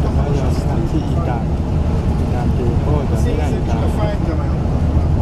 Tam no yog sab ntxhib Ib Nras, Ib Nras tus pab cov neeg Ib Nras.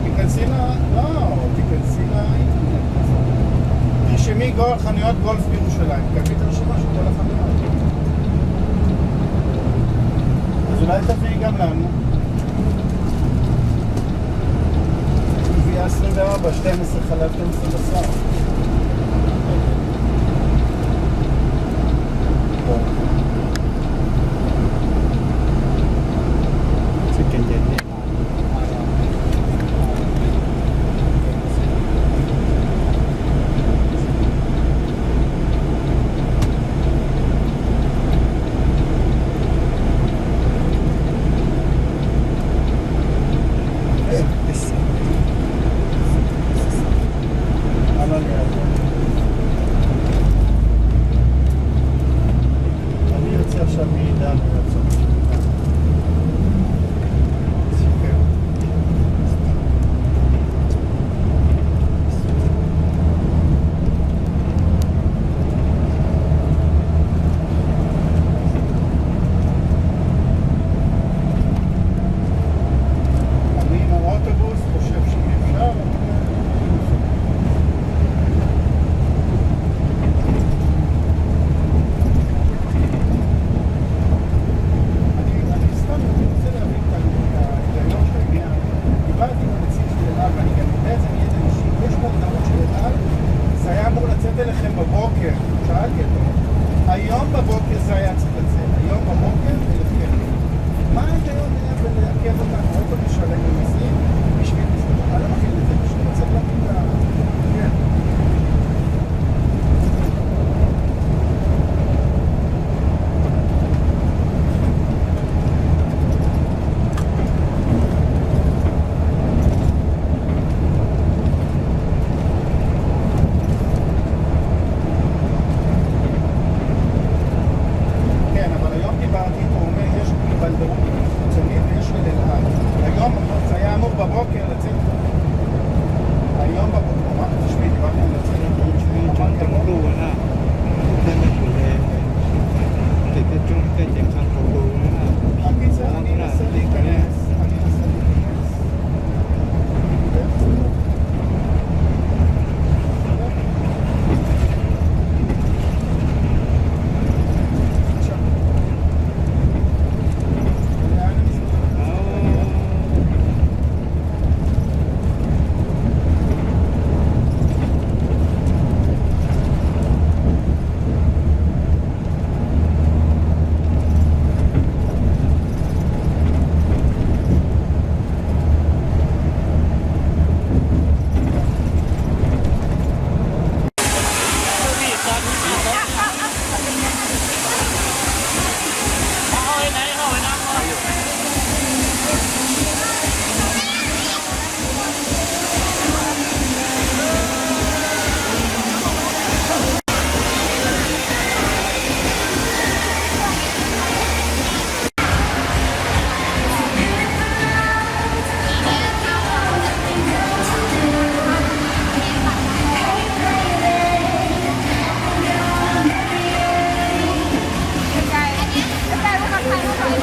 Tikansib na, no, tikansib na ib tug niam. Tiam sis muaj ib ko qhov nws yog Golf Jerusalem, koj pib tau sib muaj sib tua qhov nws yog. Tus lawv tau fi kam lawm. Via Sundar, Bastante, Sakalatan, Sundar. ตอ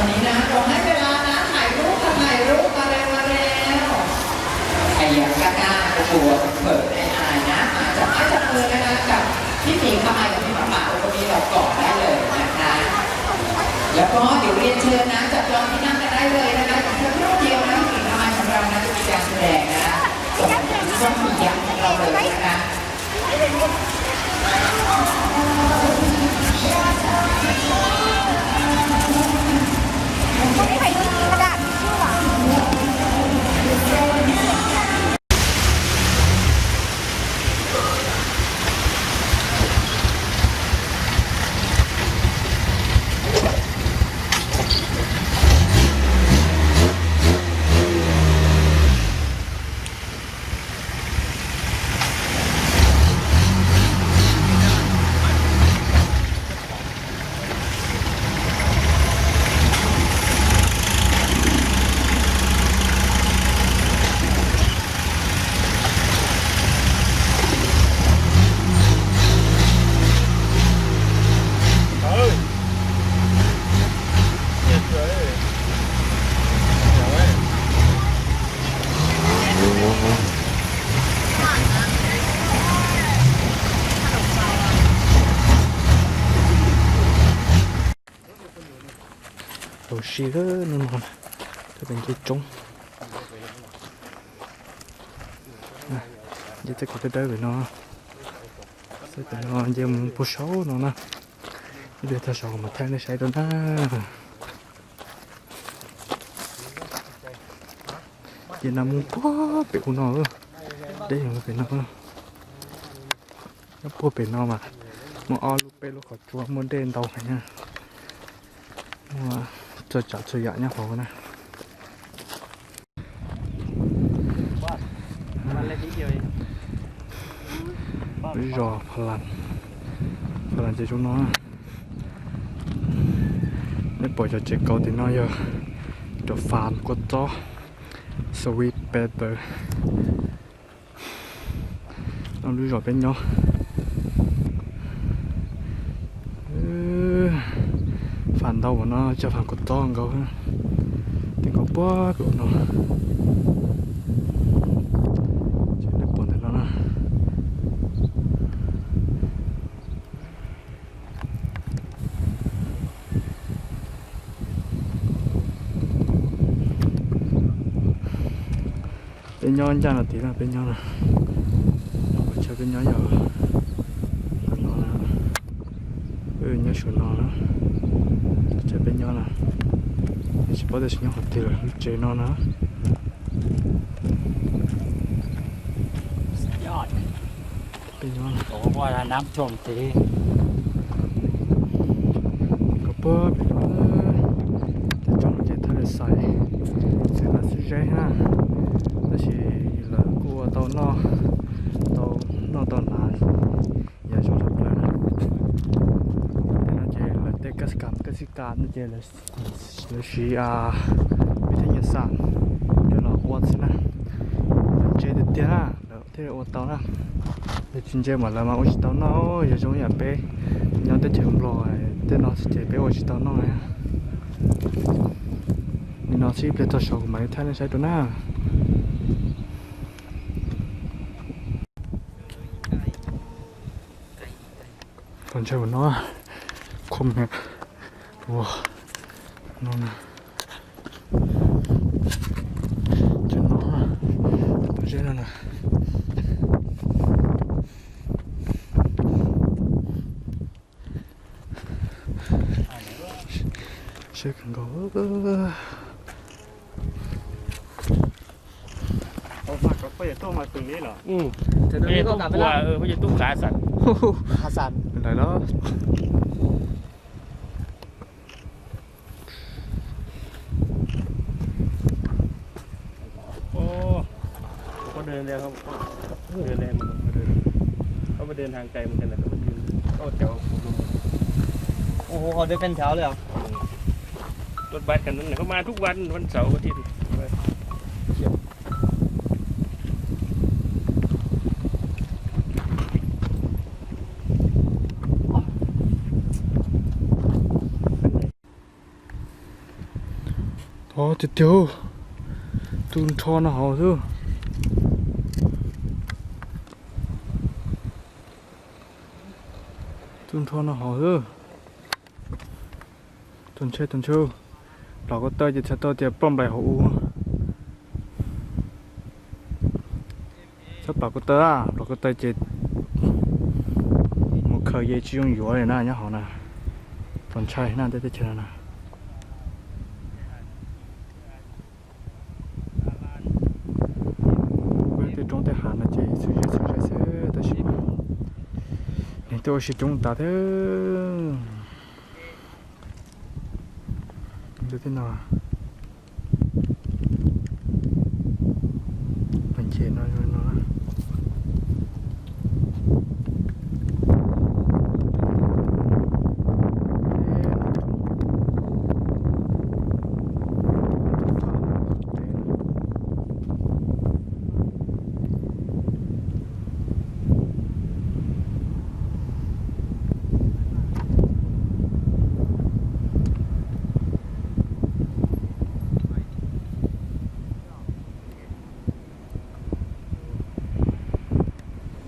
นนี้นะ เราให้เวลานะ ถ่ายรูปค่ะ ถ่ายรูป มาเร็ว มาเร็ว ไอ้ยังกล้าๆกลัวๆเขินๆอายๆนะ มาจับไม้จับมือนะคะ กับพี่หมีคำอายกับพี่หมาป่าตรงนี้เราก่อนได้เลยนะคะ แล้วก็เดี๋ยวเรียนเชิญนะ จับจองที่นั่งกันได้เลยนะคะ อีกแค่ครู่เดียวนะ พี่หมีคำอายของเรานะ จะมีการแสดงนะคะ ส่งถึงช่วงปียักษ์ของเราเลยนะคะ Tau si lawm no, no, cov pem nce roob. Nce tej qhov dawb dawb pem no, xwb pem no nce mus puag saud no na. Ib pliag tag saud kuv mam thaij nej saib rau na. Ces no mus puag pem u no, deb pem no. Nyob puag pem no mas muaj ob lub peb lub qhov tsua muaj dej ntau heev na. Muaj txhua tsav txhua yam nyob hauv na. Lub zos Pha Las, Pha Las ces zoo no. Neb pom cov tsev kauv tim no yog cov fas kua txob, sweet pepper. No lub zos peb nyob. Fas ntau ua no cov fas kua txob nkaus. Tej nkaus puag pem no. Ces nej pom ntawm no na. Peb nyob ncaj no tid na, peb nyob no. Qhov chaw peb nyob yog no na. Nyob saum no na. Qhov chaw peb nyob na. Tsis paub tias nyob qhov twg lawm, lub tsev no na. Peb nyob no. Koj puag pem no, tej tsoom no ces thaj li xais xwb na, xwb zeb na, tab sis lawv kuj ua tau noj, tau noj tau hnav yam zoo tshaj plaws na. Tej no ces lawv tej kas kas kas xi kas no ces lawv siv peb tej nyiam xam coj los ua xwb na, lawv ntse tiag tiag na. Thiaj li ua tau na. Yog tsis ntse mas lawv mas ua tsis tau noj, yog zoo yam peb nyob teb chaws Nplog tej no xwb ces peb ua tsis tau noj na. Li no xwb, ib pliag tag saud kuv mam li thaij nej saib dua na. Pom ntshai ua no, khom me ua no na. Cov no, tom zeb no na. Siab kawg nkaus. Peb tub kua, peb tub kav xas. Lawm los. Có đơn đây không? Có đơn đây mà có đơn. Có đơn hàng cày một cái là có đơn. Có chèo. Ủa, họ đưa bên tháo rồi à? Tuần bát cái này có mai ทุกวัน วันเสาร์อาทิตย์. เดี๋ยว เดี๋ยว Ov, tiag tiag, tu nrho no hauv xwb. Tu nrho no hauv xwb. Tus ntshai, tus ntshai, plam ko taw ces txhais tau tias ploj nplaim hauv u. Txhob plam ko taw, plam ko taw ces mus khaws ye tsis zoo yuav li na nyob hauv na. Tus ntshai na tej teb chaws no na. Tej roob tej hav no ces txhua zej txhua zej xwb tab sis neeg tuaj ua si coob tas thiab. Ntawm tej no, nce no no.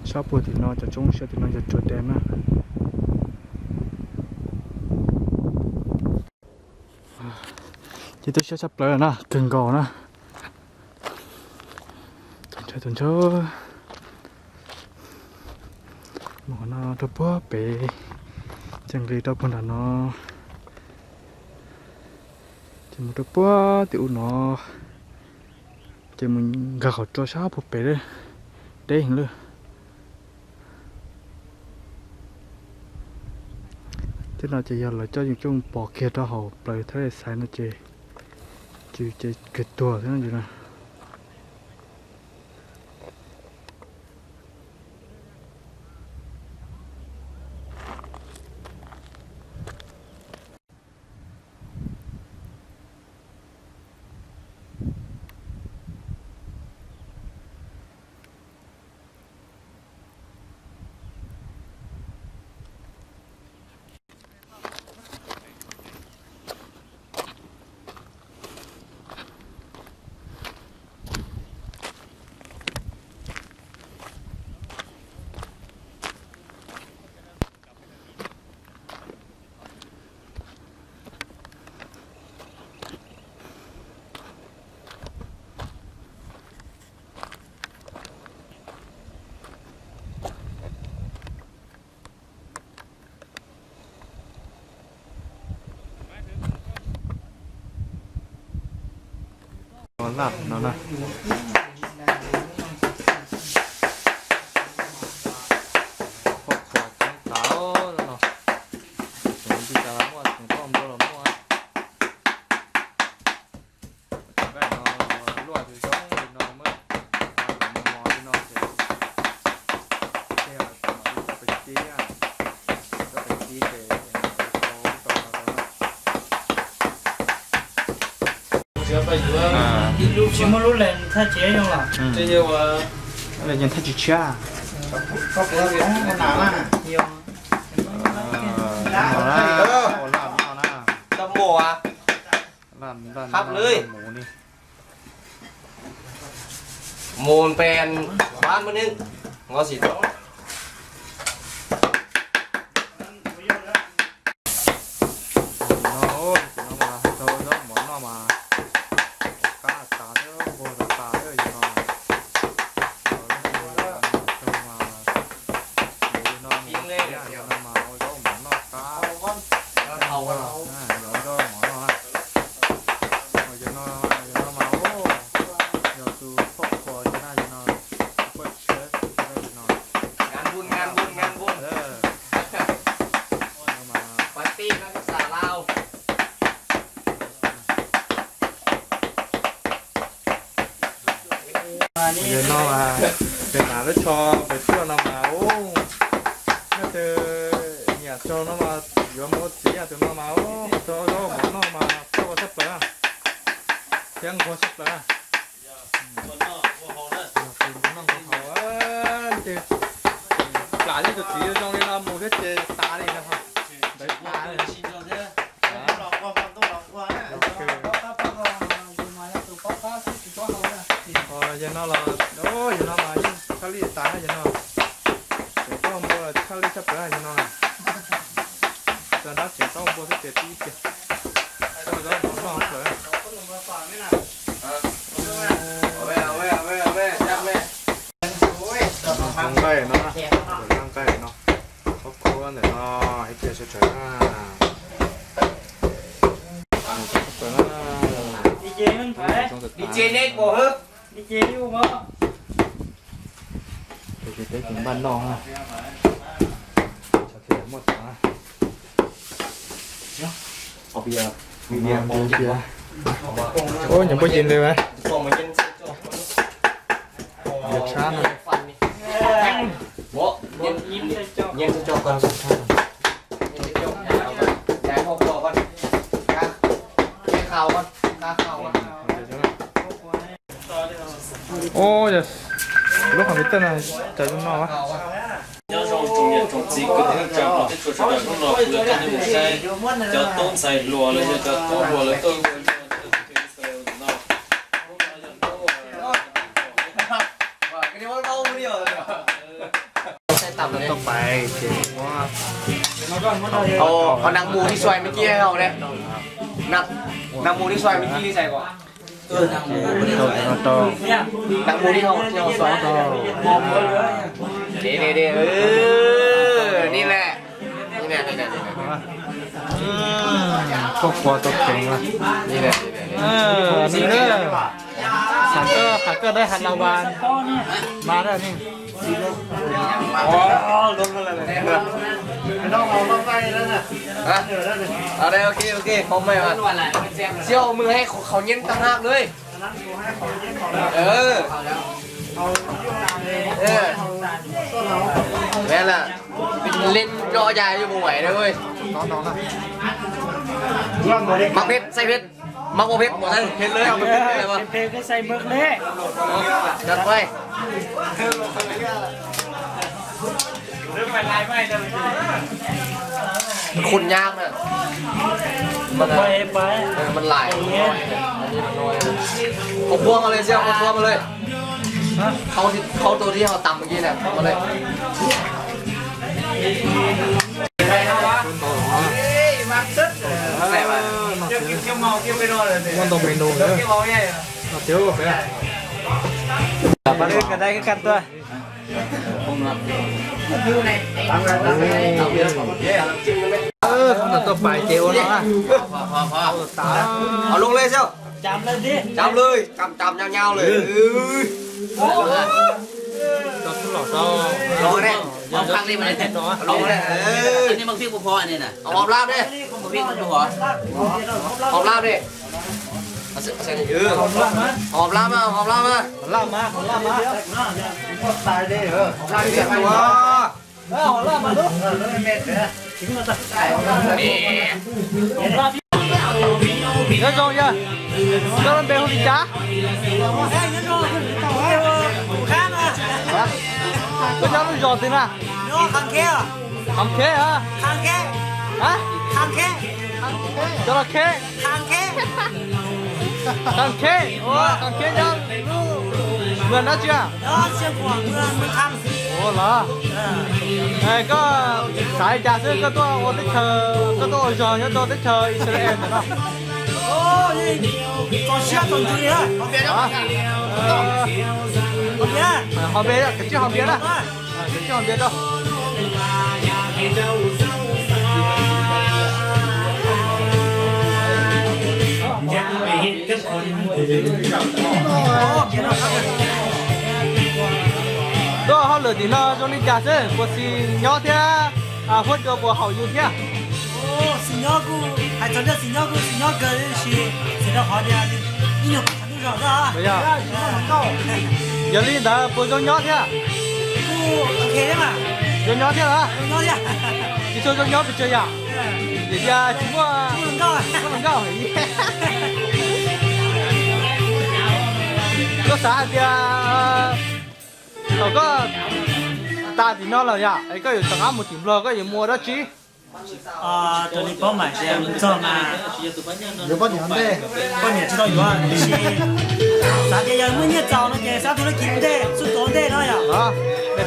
Sab puag tim no cov roob siab tim no yog tsuas dam na. Ces twb siab tshaj plaws na, kawg nkaus na. Tus ntshai, tus ntshai. Mus qhov no rau puag pem, ces nqis rau puag nram no, ces mus rau puag tim ub no, ces mus nkag qhov tsua sab puag pem deb heev lawm. Tej no ces yog lawv coj yeej coj pov kiag rau hauv plawv thaj xaiv no ces, ces kiag tuag thiab no. Laj no na. Poj khuas coob tas no. Tseem ua ntej tas los muaj, tseem toj ntua los muaj. Nqaij no luaj zoo li no muab mos mos li no ces, ces tau pes tsib, tau pes tsib ces tau tau no tau na. Tsis muaj lub leeg thaj tsev zoo los? Lub leeg thaj tsis tshiab. Tau mus a. Khab lưới. Mùn pèn bán bánh nứng. Ngon xì tốn. No, no mas hais tau zaub mov noj mas qab tas thiab nquag tas tas thiab yus no. Yus no mas ua zaub mov noj qab. Yus no, yus no mas ua, yog tus poj khuas yus na, yus no tus poj tshiab yus no. Ngàn vun, ngàn vun, ngàn vun. Yus no mas yog no mas pem hnav lub tsho pem tuaj no mas ub, leej twg nyiam tsho no mas yuav mus ua txiv tus no mas ub, tsho zaub mov noj mas txhua tshaj plaws na, thiab nquag tshaj plaws na. Noj nquag haus, ces plam yeej tus txiv zoo li no mus thiab ces tas li no. Ntawd tas li. No los, yog no mas yeej tshaj lij tas yog no. Tseem taub npua los tshaj lij tshaj plaws yog no na. Cov nrab tseem taub npua xwb ces tib tiag. Noj plaws. Nqaij no, nqaij no, qhov khuab ntawm no, ib pliag sawv tsawg na. Ib pliag sawv tsawg na. Tus teb ces npaj noj na. Xyov thiaj muaj tau na. Ua nyiam npua ces ntawd. Yog tshab no. Ua, lub computer no cas zoo no. Nyob zoo tsoom niam tsoom txiv kwv tij neej tsa hmov tshua sawv daws, hnub no kuv yuav coj nej mus saib cov tub ntxhais hluas los yog cov tub hluas lawv tuaj ua nyuag ntawm Israel ntawm no. Tau pais ces muab, ho, ho nag mus ib xuai me kij hau ne. Nag mus ib xuai me kij li xais ko. Nag mus ib hau, ib hau xuai. Ni ni ni, ni lawm. Ni ni ni ni. Koj kua tau kheev lawm. Ni ni ni. Qhov koj, qhov koj dawb has las vas mas lawm ni. Hả? Ở đây ok ok, không mày mà. Siêu mừng hay khẩu, khẩu nhân tăng hạng đấy. Ừ. Ừ. Mẹ là lên cho dài cho bố mày đấy ơi. Mắc phết, say phết. Mắc phết, mắc phếtเลย เอาไปเผ็ดเลย เผ็ดก็ใส่หมึกเลย จัดไป มันคนยากนะ มัน ไปไป เออ มันหลาย อันนี้มันน้อย เอาพวงมาเลยเสี่ยว เอาพวงมาเลย ฮะ เขาที่ เขาตัวที่เราตำเมื่อกี้เนี่ย เอามาเลย Muaj ntau menu na. Noj tiag peb. Ua ka dai ka kan tuaj. Hnub no tuaj pais ces ua no na. Ua tas. Cam lawm, cam, cam nyab nyab lawm. Los ne, los ne. Hauv lab ne, hauv lab ne. Hauv lab mas, hauv lab mas. Nyob zoo yawg, koj lub npe hu li cas? Koj nyob lub zos twg na? Kham Kheb a? Cov los Kheb. Kham Kheb, ua Kham Kheb nyob lub, nyob dab tsi a? Ua los, koj xav li cas xwb koj tuaj ua teb chaws, koj tuaj ua zog nyob rau teb chaws Israel ntawm no? Ho npe, koj tsij ho npe na. Koj tsij ho npe rau. Koj hauj lwm tim no zoo li cas xwb, puas xis nyob thiab, huab cua puas haum yus thiab? Xis nyob kuj hais txog tias xis nyob kuj xis nyob kawg tab sis xis rau qhov tias ib nyuag qhov ntuj zog xwb. Yog li ntawd puas zoo nyob thiab? Zoo nyob thiab lawm. Tsis tshua zoo nyob pes tsawg yam. Vim tias tsis muaj hluas nkauj. Koj xav hais tias thaum koj tas tim no lawm yom es koj yuav rov qab mus tim Nplog koj yuav mus ua dab tsi? Raws li paub mas tias mus txog mas yuav poj niam ua ntej, poj niam tsis tau yuav tiam sis xav tias yog muaj nyiaj txaus no ces xav tus laj kis ua ntej, xub tuav ua ntej no yom.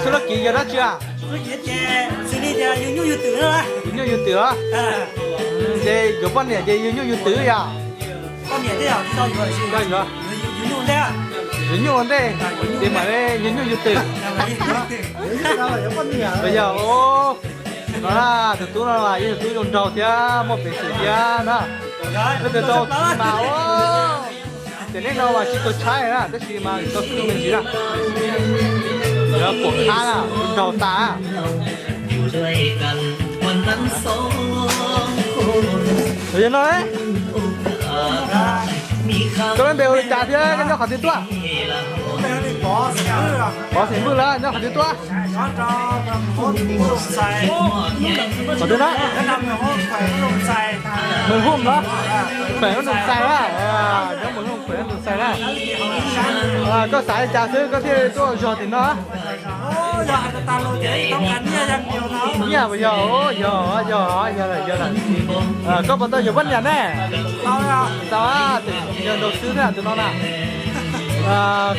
Xub laj kis yog dab tsi a? Xub laj kis ces xws li tias yug nyuj yug twm no. Yug nyuj yug twm los? Ces yuav poj niam ces yug nyuj yug twm yom? Poj niam thiab yog tsis tau yuav, tsis tau yuav, yug nyuj ua ntej, yug nyuj ua ntej, ces mam li yug nyuj yug twm. Yog, no tus tub no mas yog tus tub zoo nraug thiab muaj peev xwm thiab na. Leej twg tau mas, tiam neej no mas tsis tau tshaib na, tab sis mas tau khwv me ntsis na. Yuav pom qab na, zoo nraug tas. Yog no, koj lub npe hu li cas thiab koj nyob qhov twg tuaj? Pov Xeem Vwj los nyob qhov twg tuaj? Qhov twg na? Mws Hum los? Pem Ub Nus Xais na. Nyob Mws Hum pem Ub Nus Xais na. Koj xav li cas xwb koj thiaj tuaj zog tim no? Nyiaj puas yog? Yog, yog, yog lawm, yog lawm. Koj puas tau yuav poj niam ne? Tau, yog nraug xwb thiab tus no na.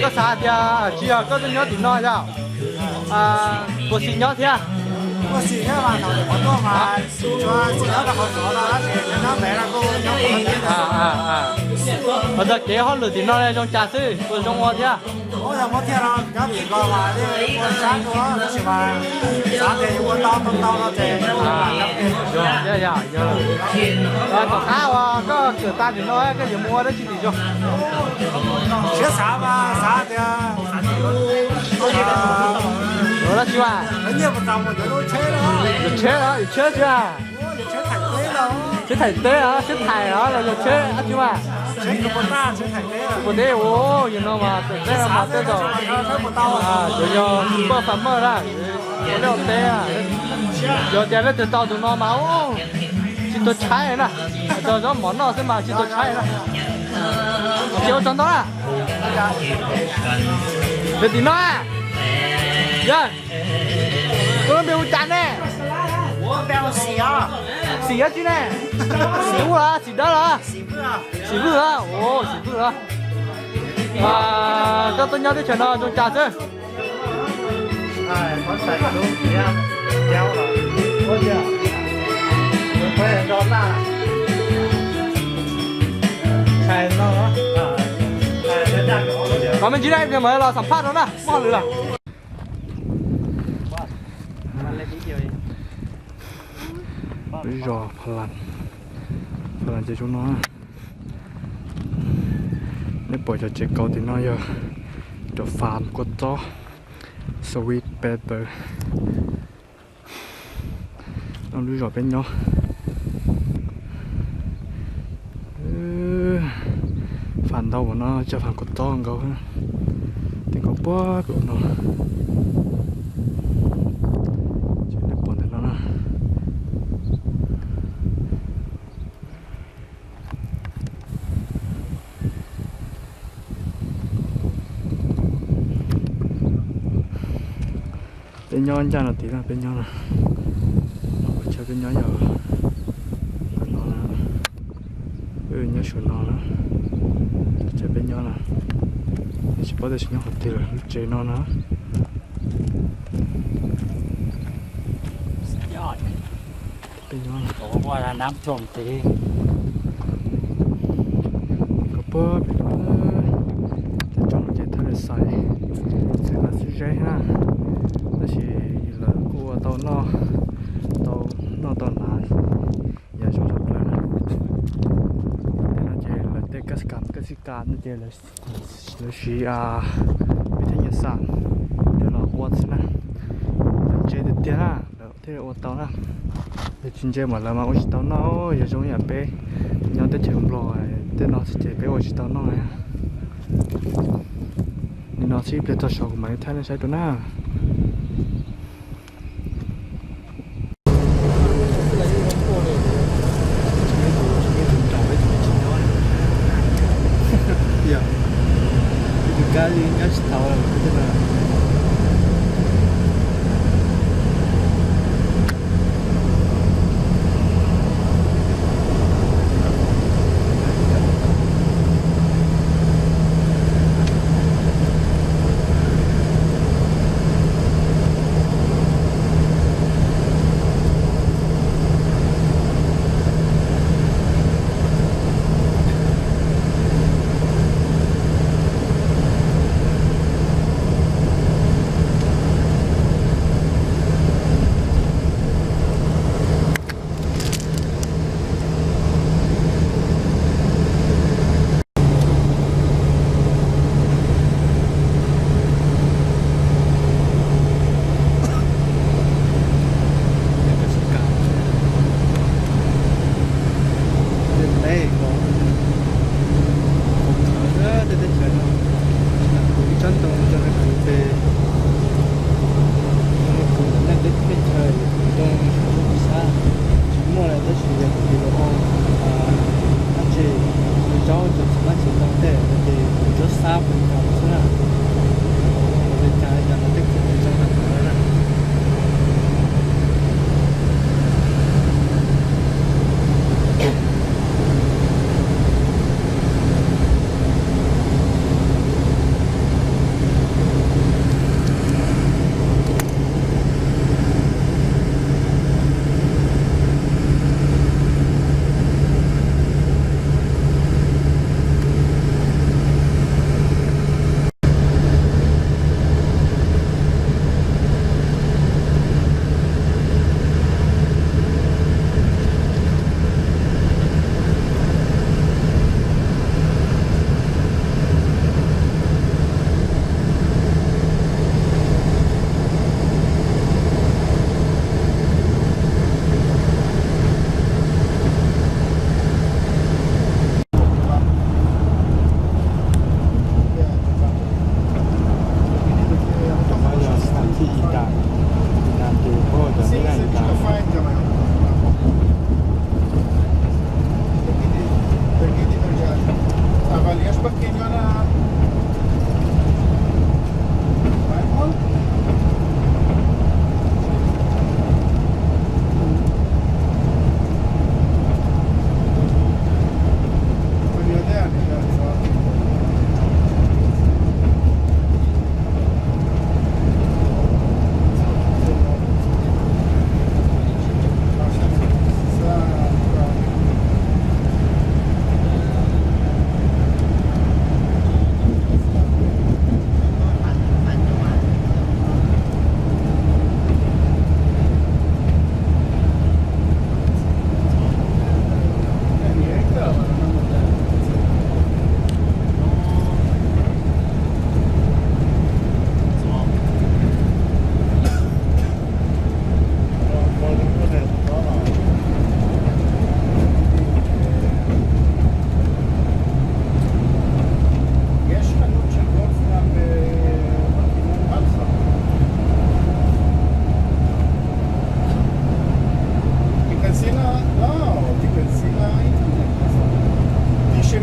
Koj xav tias tsis yog koj tuaj nyob tim no yog puas xis nyob thiab? Ho txog kev hauj lwm tim no zoo cas xwb, puas zoo ua thiab? Tom qab uas koj kawm tag tim no koj yuav mus ua dab tsi tim zoo? Ua dab tsi mas? Yuav tsheb los yuav tsheb tsis a? Tsheb thaim teb los tsheb thaim los los yog tsheb dab tsi mas? Puas teb ua yog no mas teb no mas tej zaum yuav yog poj farmer na, ua liaj ua teb. Yog tias leej twg tau tus no mas tsis tuag tshaib na, tau zaub mov noj xwb mas tsis tuag tshaib na. Ces ua tsaug ntau na. Yog tim no, yog, koj lub npe hu cas ne? Xim dab tsi ne? Xim ub los Xim Dawb los? Xim Vwj los? Xim Vwj los? Koj tuaj nyob teb chaws no zoo cas xwb? Qhov me ntsis na, ib pliag mam los xam phaj rau na, muaj hauj lwm lawm. Lub zos Pha Las, Pha Las ces zoo no. Nej pom cov tsev kauv tim no yog cov fas kua txob, sweet pepper. No lub zos peb nyob. Fas ntau ua no cov fas kua txob nkaus. Tej nkaus puag pem no. Ces nej pom ntawm no na. Peb nyob ncaj no tid na, peb nyob no. Qhov chaw peb nyob yog no na. Peb nyob saum no na. Chaw peb nyob na. Tsis paub tias nyob qhov twg lawm, lub tsev no na. Peb nyob koj puag pem no, tej tsoom ces thaj li xais, xais mas xwb zeb na, tab sis lawv kuj ua tau noj, tau noj tau hnav, yam zoo tshaj plaws na. Tej no ces lawv tej kas kas kas xi kas no ces lawv siv peb thiab nyiam xam coj los ua xwb na. Lawv ntse tiag tiag na, lawv thiaj ua tau na. Yog tsis ntse mas lawv mas ua tsis tau noj, yog zoo yam peb nyob teb chaws Nplog tej no xwb ces peb ua tsis tau noj. Nim no xwb ib pliag txog saud kuv mam li thaij nej saib dua na. Tus kab li nyob tsis tau.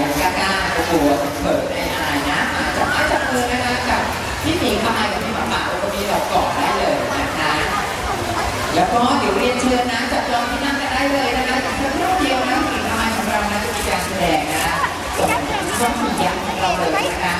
ยังกล้ากลัวเขินอายๆนะ จับไม้จับมือนะคะกับพี่หมีคำอายกับพี่หมาป่าโอโกมีเราก่อนได้เลยนะคะ แล้วก็เดี๋ยวเรียนเชิญนะ จับจองที่นั่งกันได้เลยนะคะ อีกสักครู่เดียวนะ พี่หมีคำอายของเรานะ จะมีการแสดงนะคะ ส่งช่องสียักษ์ของเราเลยนะคะ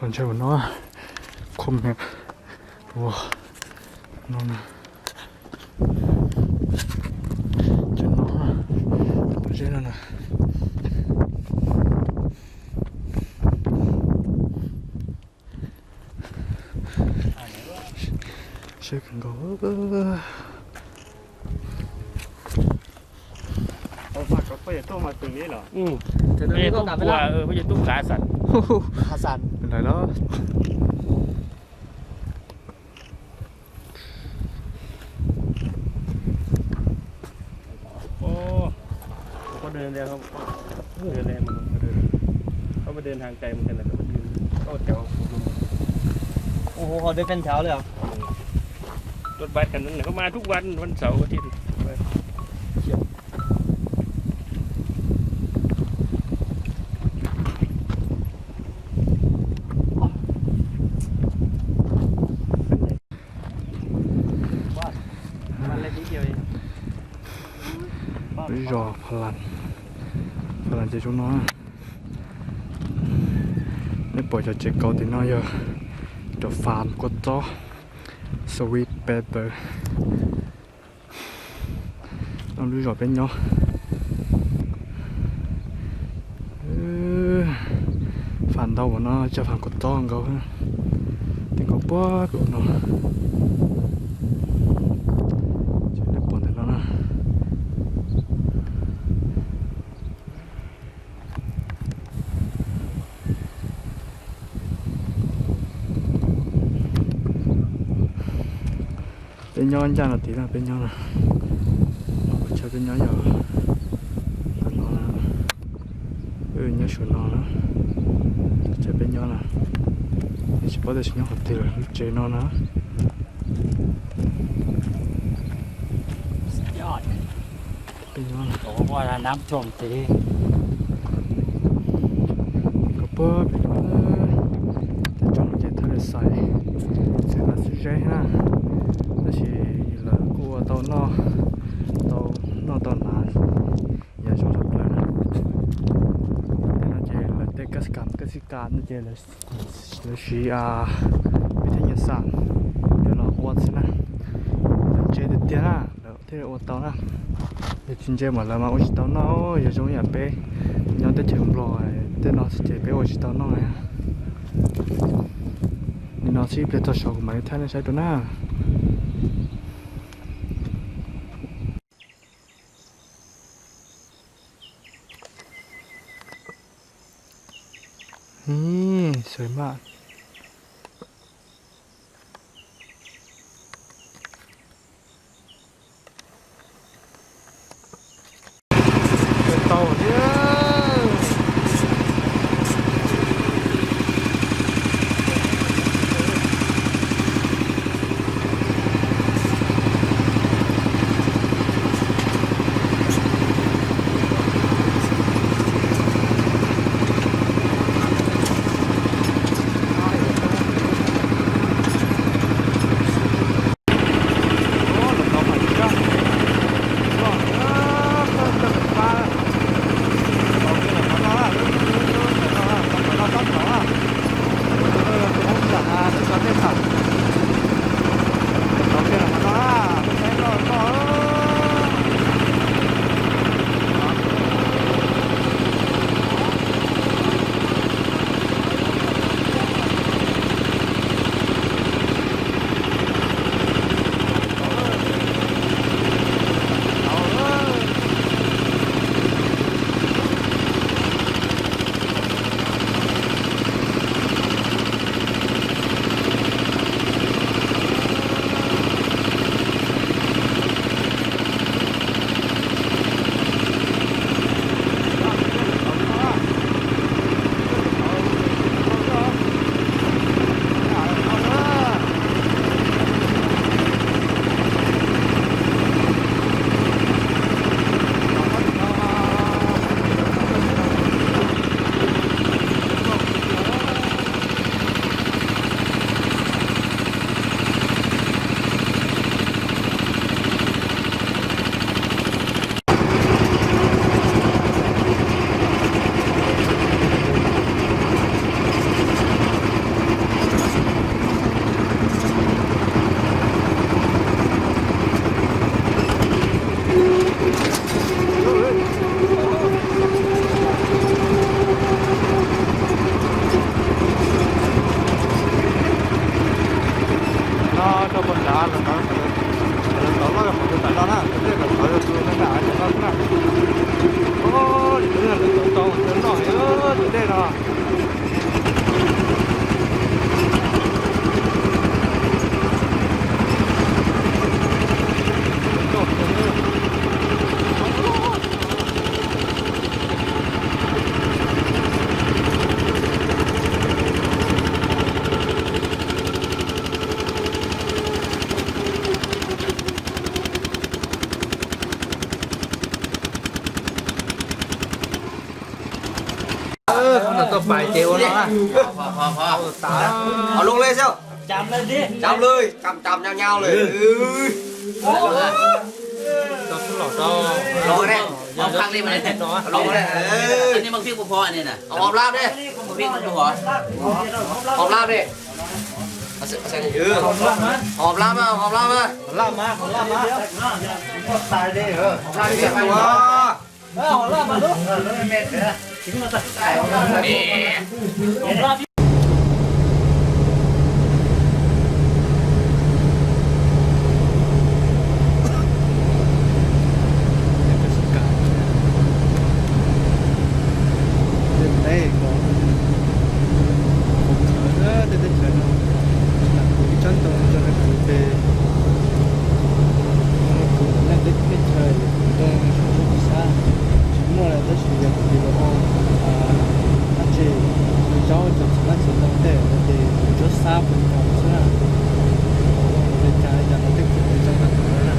Tau ntshai ua no, khum ua. No na, cov no, pob zeb no na. Sab kawg nkaus. Peb tuaj mus twg li los? Peb tuaj mus, peb tuaj Kha Xas. Kha Xas lawm los. Ôi, có đơn đây không? Có đơn đây mà không có đơn. Có đơn hàng cày một cái là có đơn. Có một chậu. Ủa, họ đưa canh cháoเลยเหรอ? Tuần ba canh này có maiทุกวัน,วันเสาร์อาทิตย์. Lub zos Pha Las, Pha Las ces zoo no. Nej pom cov tsev kauv tim no yog cov fam kua txob, sweet pepper. No lub zos peb nyob. Fam ntau ua no, cov fam kua txob nkaus. Tim nkaus puag pem no. Ces nej pom ntawm no na. Peb nyob ncaj no tid na, peb nyob no. Qhov chaw peb nyob yog qhov no na. Nyob saum no na. Chaw peb nyob na. Tsis paub tias nyob qhov twg lawm, lub tsev no na. Peb nyob na. Koj puag pem no, tej tsoom no ces thaj li xais xwb, xwb zeb na, tab sis lawv kuj ua tau noj, tau noj tau hnav yam zoo tshaj plaws na. Tej no ces lawv tej kas kas kas xi kas no ces lawv siv peb thiaj nyuam xam coj los ua xwb na. Lawv ntse tiag tiag na, lawv thiaj li ua tau na. Yog tsis ntse mas lawv mas ua tsis tau noj, yog zoo yam peb nyob teb chaws Nplog tej no xwb ces peb ua tsis tau noj. Nim no xwb ib pliag txog saud kuv mam li thaij nej saib dua na. Xav maj. Tau thiab. Tau pais ces ua no. Pov, pov, pov. Au, loo le xwb. Cam le, cam cam nyau nyau le. Los ne, los ne. Hauv lab ne. Hauv lab ne. Hauv lab na, hauv lab na. Tej teb ko, kuv khawv tej teb chaws no, kuv ib tsob ntoo rau kuv pem, kuv leej teb chaws ntoo suav suav kuv sab, tsis muaj lawm tab sis yog kuv tis los ua dab tsi, zaub txog txiv mab txiv ntoo tej no ces kuv tsuas xab pes no xwb na. Ua li cas li cas los tej kuv tis zoo tag nrho na.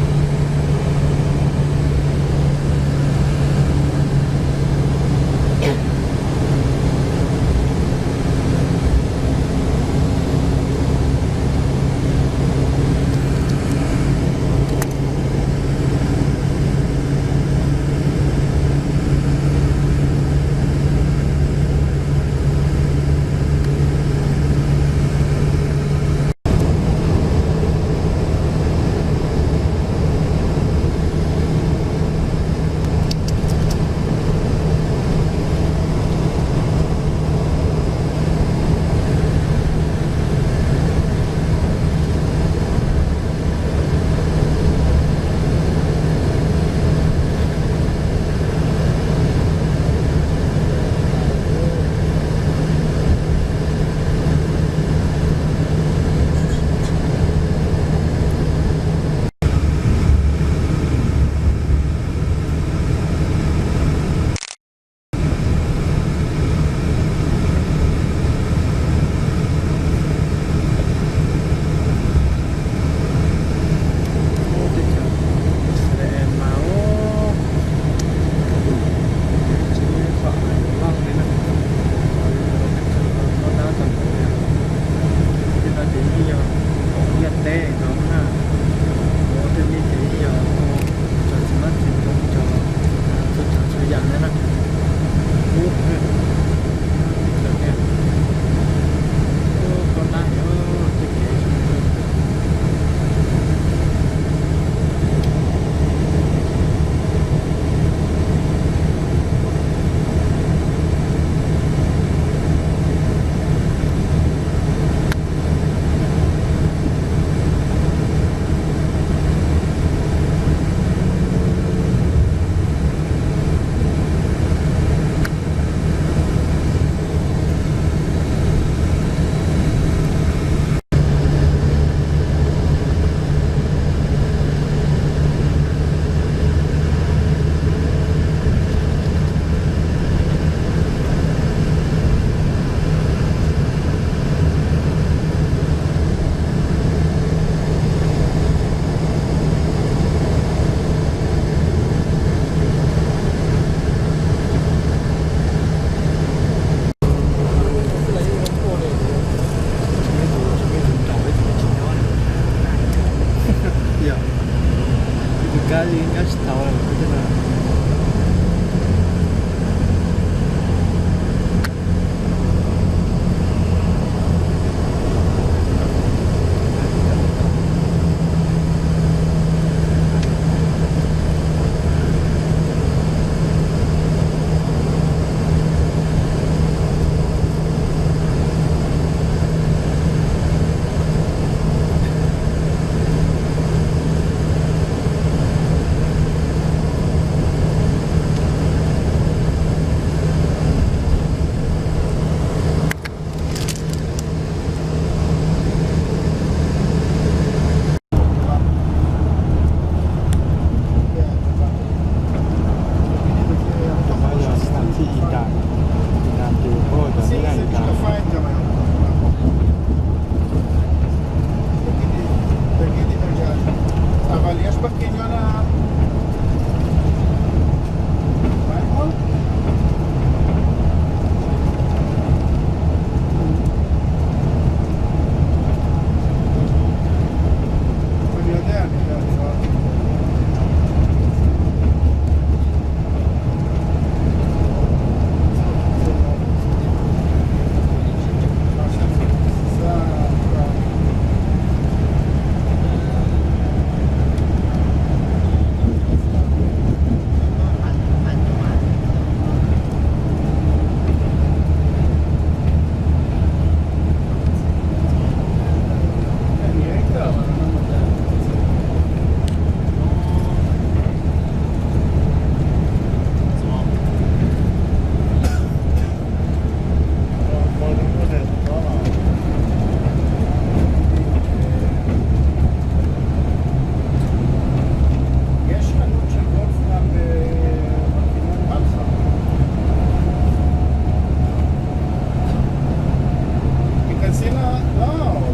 Can see na, no,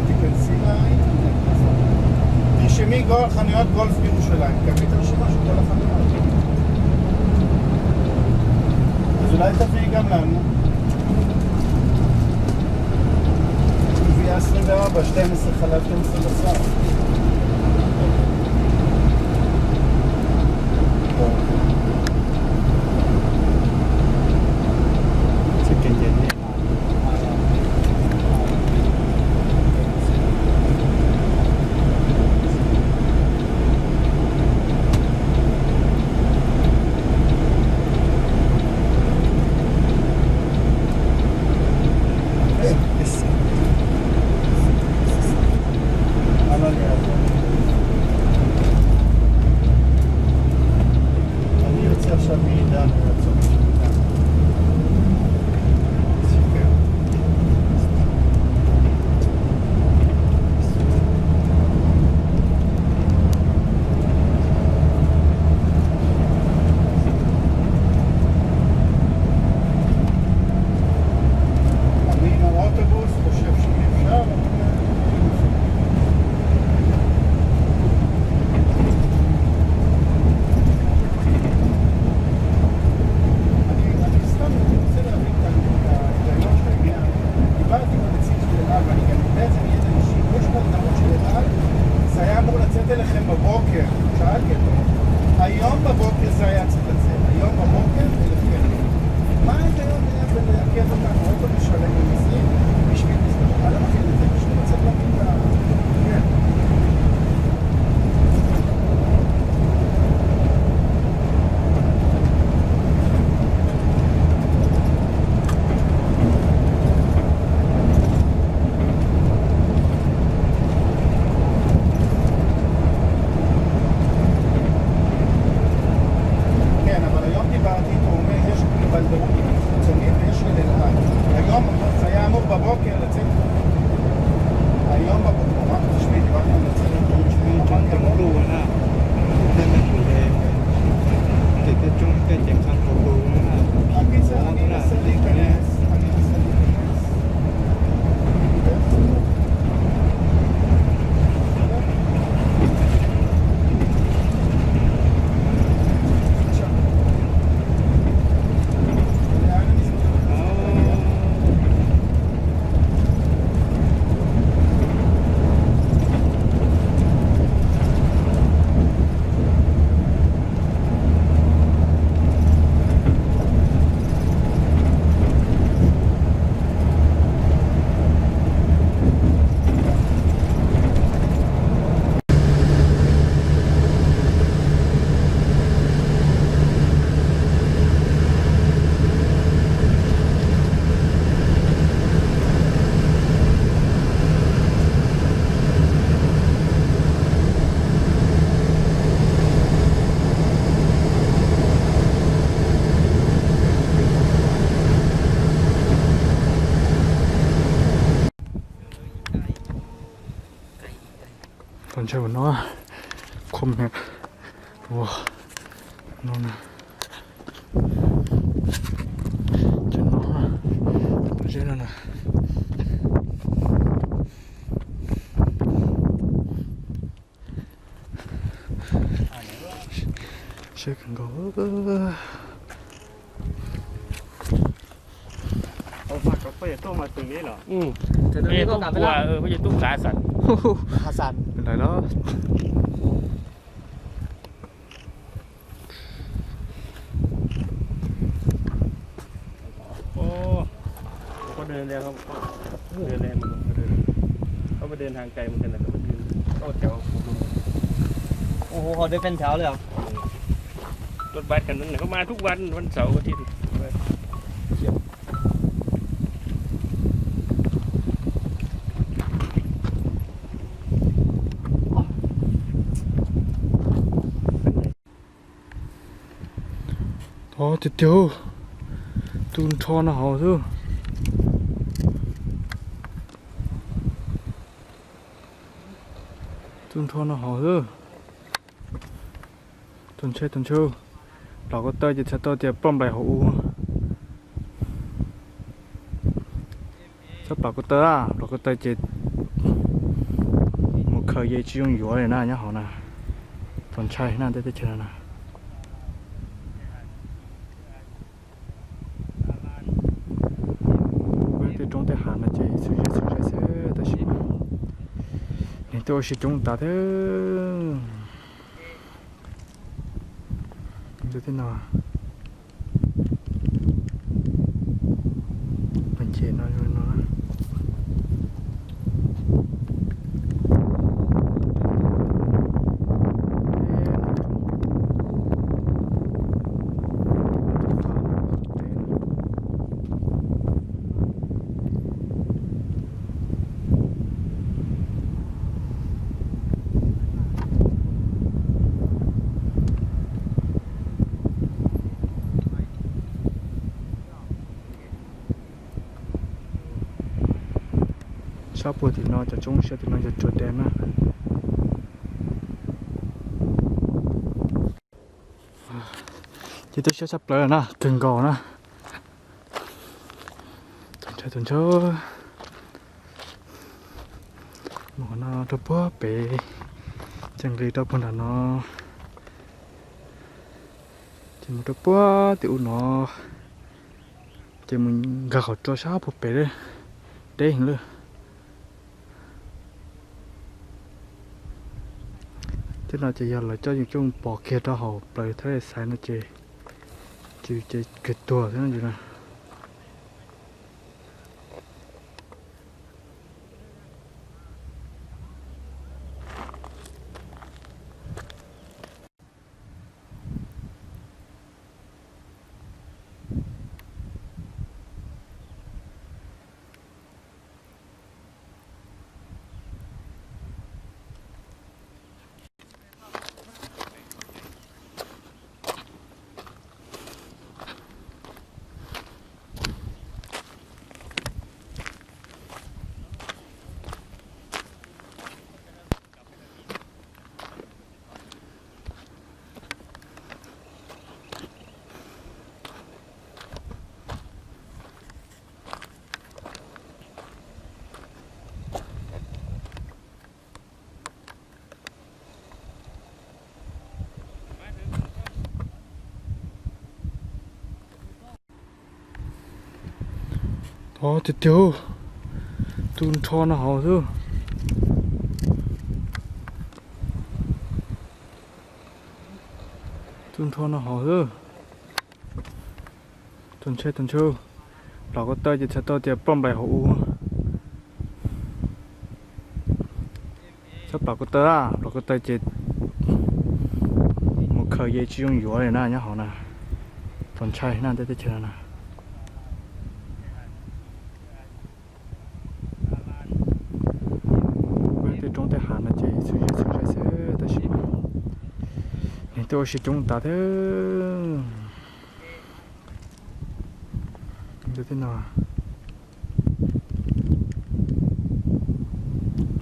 you can see na internet. Tiam sis muaj ib qho qhov no golf Jerusalem, ka pib tau siab mas tau los qhov no. Zulai ta fi kam lam. Fi asn da ba shtem se khala tem se la sa. היום בבוקר זה היה צריך לצאת, היום בבוקר זה לוקח. מה ההיגיון היה בלעכב אותנו עוד פעם לשלם מיסים בשביל לסגור? אני לא מבין את זה, פשוט לא צריך להבין את ה... כן. Tau ntshai ua no, khom me, ua no na, ntshai no, zeb no na. Seb kawg nkaus. Peb tub kua, peb tub kav xas. Lawm los. Ơ, có đèn đèn không? Có đèn đèn mà, có đèn. Có đèn hàng cày mà cái này có đèn. Có kéo. Ủa, họ đi bên thảo rồi hả? Tuần bát cái này có mai thúc văn, văn sáu có thịt. Tod tiag tiag, tus nrho no hauv xwb. Tus nrho no hauv xwb. Tus ntshai tus ntshai, los ko taw ces txhais tau tias ploj nplaim hauv u. Sab plam ko taw, plam ko taw ces mus khaws ye tsis yooj yuav li na nyob hauv na. Txaus ntshai na tej teb chaws no na. Tej roob tej hav no ces txhua zej txhua zej xwb tab sis neeg tuaj ua si coob tas thiab. Tej no, nce no no. Sab puag tim no cov tsoob siab tim no yog tsuas dam na. Ces tuaj siab tshaj plaws na, kawg nkaus na. Tus ntsha, tus ntsha, mus qhov no rau puag pem, ces nqis rau puag nram no, ces mus rau puag tim ub no, ces mus nkag qhov tsua sab puag pem, deb heev lawm. Tej no ces yog lawv coj yus coj pov kiag rau hauv plawv thaj xaiv no ces, ces kawg tuag thiab no yus na. Tiag tiag, tus nrho no hauv xwb. Tus nrho no hauv xwb. Tus ntshai tus ntshai, plam ko taw ces txhais tau tias ploj nplaim hauv ub. Sab plam ko taw, plam ko taw ces mus khaws ye tsis yooj yuav li na nyob hauv na. Txaus ntshai na tej teb chaws no na. Tej roob tej hav no ces txhua zej txhua zej xwb tab sis neeg tuaj ua si coob tas thiab. Tej no,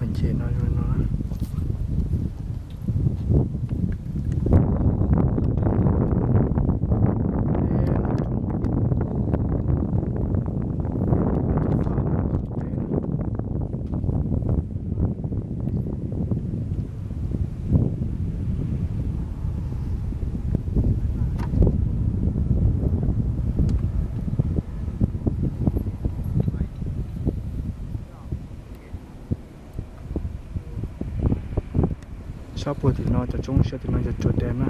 nce no no. Sab puag tim no cov tsoob siab tim no yog tsuas dam na.